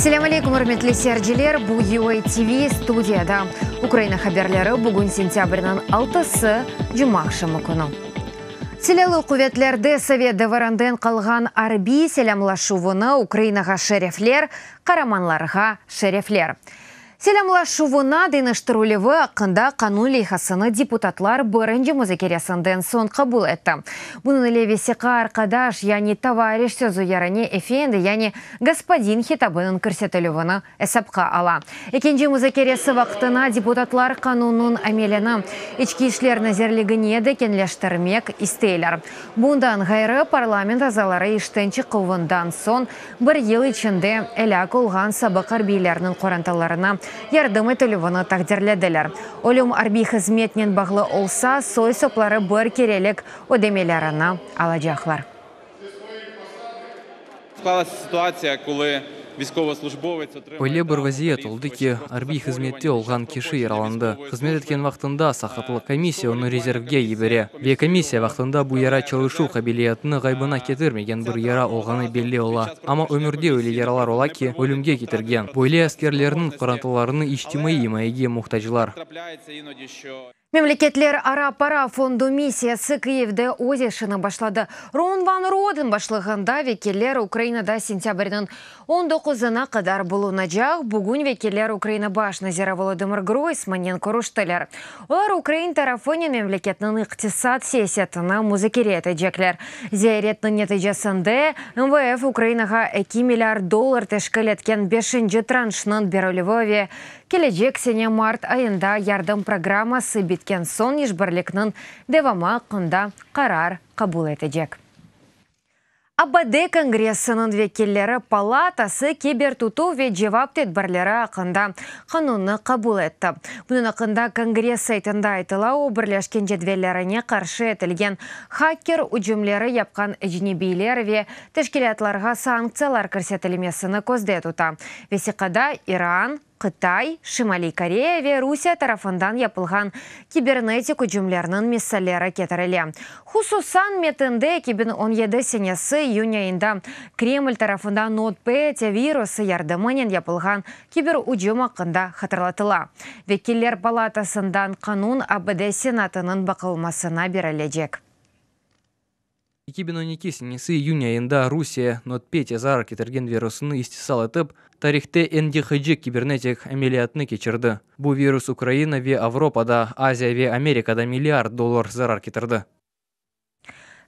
Selâm aleyküm, ürmetli seyirciler! Bu UA TV, studiyada Ukraina haberleri, bugün sentâbrniñ altısı, cumaaqşamı künü. Silâlı quvetlerde sovet devirinden qalğan arbiy selâmlaşuvını Ukrainağa şerefler, qaramanlarğa şerefler! Selâmlaşuvına deñiştirilüvi aqqında qanun leyhasını deputatlar birinci muzakeresinden soñ qabul etti. Bunıñ ile vesiqa arqadaş, yani tovariş sözü yerine efendi, yani gospodin hitabınıñ kirsetilüvini esapqa ala. Ekinci muzakeresi vaqtına deputatlar qanunnıñ amelini İçki işler nazirligine de keñleştirmek isteyler. Bundan ğayrı, parlament azaları işten çıquvından soñ bir yıl içinde elâk olğan sabıq arbiylerniñ qorantalarına yardım etilüvini taqdirlediler. Ölüm arbiy hızmetnen bağlı olsa, soy-sopları bir kerelik ödemelerini alacaqlar. Öyle bir vaziyet oldı ki, arbiy hızmette olğan kişi yaralandı. Hızmet etken vaqtında saqatlıq. Komissiya onı rezervge yibere. Ve komissiya vaqtında bu yara çalışuv qabiliyetini ğaybına ketirmegen bir yara olğanı belli ola. Amma ömürde öyle yaralar ola ki, ölümge ketirgen. Böyle askerlerniñ qorantalarını içtimaiy imayege muhtaclar. Memleketlerara para fondu missiyası Kıyivde öz işini başladı. Ron van Roden başlığında vekiller Ukrainada sentâbrniñ on doquzına qadar bulunacaq. Bugün vekiller Ukraina baş naziri Volodımır Groysmannen körüştiler. Olar ukrain tarafınen memleketniñ iqtisat siyasetini muzakere etecekler. Ziyaretniñ neticesinde MVF Ukrainağa eki milliard dollar teşkil etken beşinci tranşnıñ berilüvi ve kelecek sene mart ayında yardım programması bitken soñ işbirlikniñ devamı aqqında qarar qabul etecek. ABD Kongressiniñ vekilleri palatası kibertutuv ve cevap tedbirleri aqqında qanunnı qabul etti. Bunıñ aqqında Kongress saytında aytıla, o birleşken cedvellerine qarşı etilgen hacker ücümleri yapqan ecnebiyler ve teşkilâtlarğa sanktsiyalar kirsetilmesini közde tuta. Vesiqada İran, Qıtay, Şimaliy Koreya ve Rusiye tarafından yapılğan kibernetik ücümlerniñ misalleri ketirile. Hususan, metinde 2017 senesi iyün ayında Kreml tarafından NotPetya virusı yardımınen yapılğan kiberücüm aqqında hatırlatıla. Vekiller palatasından qanun ABD Senatınıñ baqılmasına berilecek. 2012 senesi iyün ayında Rusiye, NotPetya zarar ketirgen virusını istisal etip, tarihte eñ yıqıcı kibernetik ameliyatnı keçirdi. Bu virus Ukraina ve Avropada, Aziya ve Amerikada milliard dollar zarar ketirdi.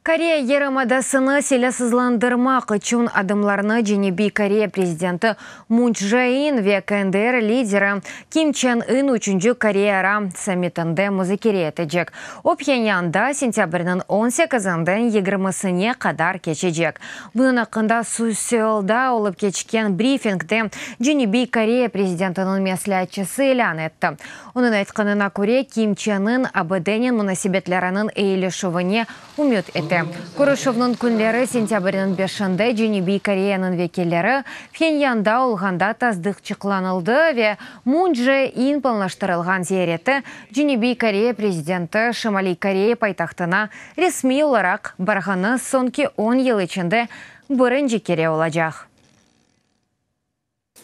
Koreya yarımadasını silâsızlandırmaq içün adımlarnı Cenübiy Koreya prezidenti Mun Çže In ve KNDR lideri Kim Çen In üçünci Koreyaara sammitinde muzakere etecek. O, Phenyanda sentâbrniñ on sekizinden yigirmisine qadar keçecek. Bunıñ aqqında Seulda olıp keçken brifingde Cenübiy Koreya prezidentiniñ mesleatçısı ilân etti. Onıñ aytqanına köre, Kim Çen In ABDnen munasebetleriniñ eyileşüvine ümüt ete. Körüşüvniñ künleri sentâbrniñ beşinde Cenübiy Koreyanıñ vekilleri Phenyanda olğanda tasdıqçıqlanıldı ve Mun Çže In planlaştırılğan ziyareti Cenübiy Koreya prezidenti Şimaliy Koreya paytahtına resmiy olaraq barğanı soñki on yıl içinde birinci kere olacaq.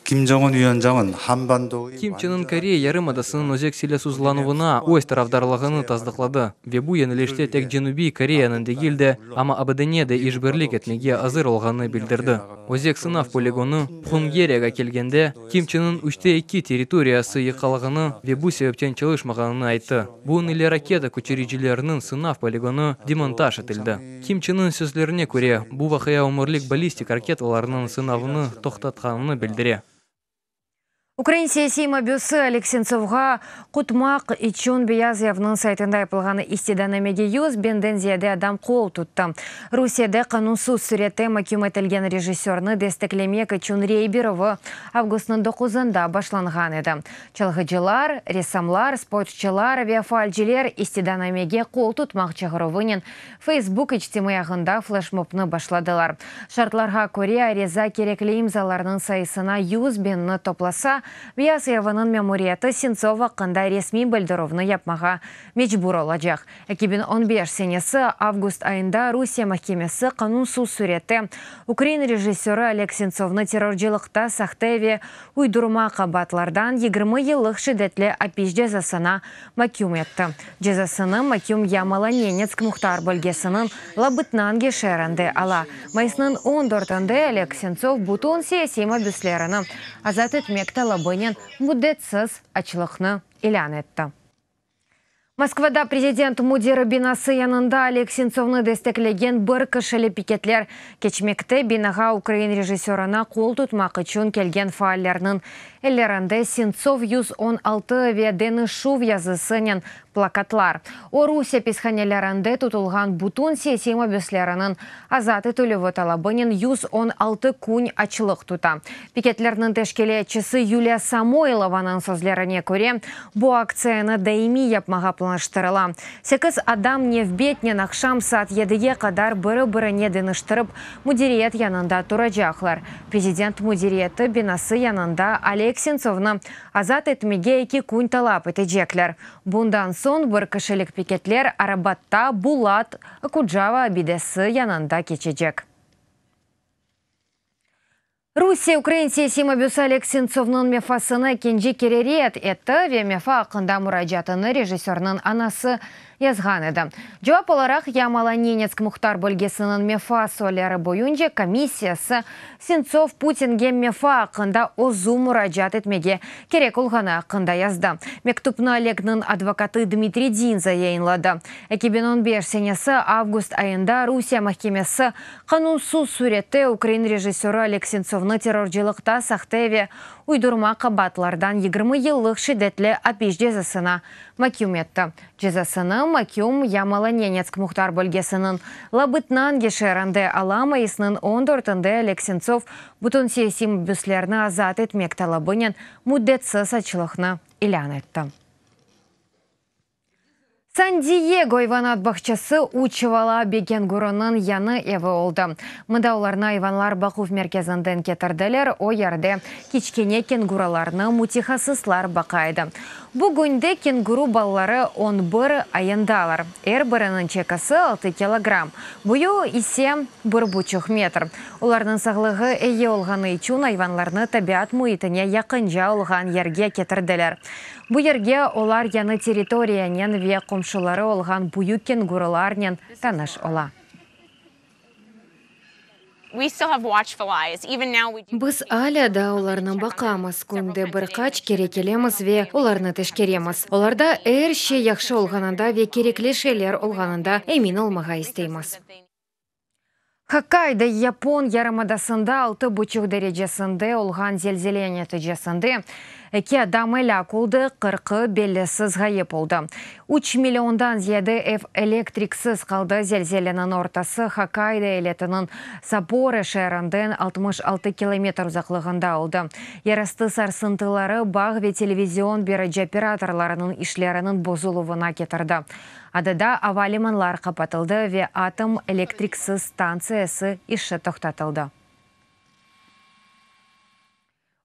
Kim 위원장은 한반도의 Kim Çen In Koreya yarımadasınıñ özek silâsızlanuvına öz tarafdarlığını tasdıqladı ve bu yönelişte tek Cenübiy Koreyanıñ degil de, amma ABDnen de işbirlik etmege azır olğanını bildirdi. Özek sınav poligonı Pungeriyağa kelgende, Kim Çen In üçte eki territoriyası yıqalğanı ve bu sebepten çalışmağanını ayttı. Bunıñ ile raketa köçüricileriniñ sınav poligonı demontaj etildi. Kim Çen In sözlerine köre, bu vaqia ömürlik ballistik raketalarnıñ sınavını toqtatqanını bildire. Ukrain siyasiy mabüsi Oleg Sentsovğa qoltutmaq içün Beyaz Evniñ saytında yapılğan istidanamege 100 biñden ziyade adam qol tuttı. Rusiyede qanunsız sürette maküm etilgen rejissörni desteklemek içün rey berüvi avgustnıñ 9-ında başlanğan edi. Çalğıcılar, ressamlar, sportçılar ve faalciler istidanamege qol tutmaq çağıruvınen Facebook içtimaiy ağında fleşmobnı başladılar. Şartlarğa köre ariza kerekli imzalarnıñ sayısına 100 biñni toplasa, Beyaz Eviniñ memuriyeti Sentsov aqqında resmiy bildirüvni yapmağa mecbur olacaq. 2015 senesi avgust ayında Rusiye mahkemesi qanunsız sürette ukrain rejissörı Oleg Sentsovnı terrorcılıqta sahte ve uydurma qabaatlardan 20 yıllıq şiddetli apis cezasına maküm etti. Cezasını maküm Yamalo-Nenetsk muhtar bölgesiniñ Labıtnangi şeerinde ala. Mayısnıñ on dörtünde Oleg Sentsov bütün siyasiy mabüslerini azat etmek talabınen müddetsiz açlıqnı ilân etti. Moskvada prezident müdiri binası yanında Oleg Sentsovnı desteklegen bir kişili piketler keçmekte. Binağa ukrain rejissörına qol tutmaq içün kelgen faallerniñ ellerinde Sentsov 116 ve Deñişüv yazısınen plakatlar. O, Rusiye apishanelerinde tutulğan bütün siyasiy mabüsleriniñ azat etilüvi talabınen 116 kün açlıq tuta. Piketlerniñ teşkilâtçısı Yuliya Samoylovanıñ sözlerine köre, bu aktsiyanı daimiy yapmağa planlaştırıla. Sekiz adam nevbetnen aqşam saat yedige qadar biri-birine deñiştirip, müdiriyet yanında turacaqlar. Prezident müdiriyeti binası yanında Oleg Sentsovnı azat etmege eki kün talap etecekler. Bundan soñ bir kişilik piketler Arabatta Bulat Okucava abidesi yanında keçecek. Rusiye ukrain siyasiy mabüsi Oleg Sentsovnıñ mefasını ekinci kere red etti ve mefa aqqında muracaatını rejissörniñ anası yazğan edi. Cevap olaraq Yamalo-Nenetsk muhtar bölgesiniñ mefa sualleri boyunca komissiyası Sentsov Putinge mefa aqqında özü muracaat etmege kerek olğanı aqqında yazdı. Mektüpni Olegniñ advokatı Dmitriy Dinza yayınladı. 2015 senesi avgust ayında Rusiye mahkemesi qanunsız sürette ukrain rejissörı Oleg Sentsovnı terrorcılıqta sahte ve uydurma qabaatlardan 20 yıllıq şiddetli apis cezasına maküm etti. Cezasını maküm Yamalo-Nenetsk muhtar bölgesiniñ Labıtnangi şeerinde ala. Mayısnıñ on dörtünde Oleg Sentsov bütün siyasiy mabüslerni azat etmek talabınen müddetsiz açlıqnı ilân etti. San-Diyego ayvanat bağçası üç valabi kengurunıñ yañı evi oldı. Mında olarnı ayvanlar baquv merkezinden ketirdiler, o yerde kiçkene kenguralarnı mütehassıslar baqa edi. Bugünde kenguru balaları on bir ayındalar. Er biriniñ çekisi altı kilogramm, boyu ise bir buçuq metr. Olarnıñ sağlığı eyi olğanı içün ayvanlarnı tabiat müitine yaqınca olğan yerge ketirdiler. Bu yerge olar yañı territoriyanen ve qomşuları olğan büyük kengurularnen tanış ola. Biz alâ daa olarnı baqamız, künde bir qaç kere kelemiz ve olarnı teşkeremiz. Olarda er şey yahşı olğanında ve kerekli şeyler olğanında emin olmağa isteymiz. Hokkaydo yapon yarımadasında altı buçuq derecesinde olğan zelzele neticesinde eki adam elâk oldı, qırqı bellisiz ğayıp oldı. Üç milliondan ziyade ev elektriksiz qaldı. Zelzeleniñ ortası Hokkaydo eyaletiniñ Sapporo şeerinden 66 kilometr uzaqlığında oldı. Yerastı sarsıntıları bağ ve televizion berici operatorlarınıñ işleriniñ bozuluvına ketirdi. Adada ava limanlar qapatıldı ve atom elektriksiz stantsiyası işi toqtatıldı.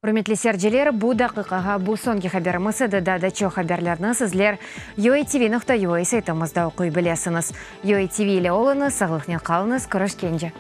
Ürmetli seyirciler, bu daqiqağa bu soñki haberimiz edi. Daa da çoq haberlerni sizler uatv.ua saytımızda oquy bilesiñiz. UATV ile oluñız, sağlıqnen qalıñız, körüşkence.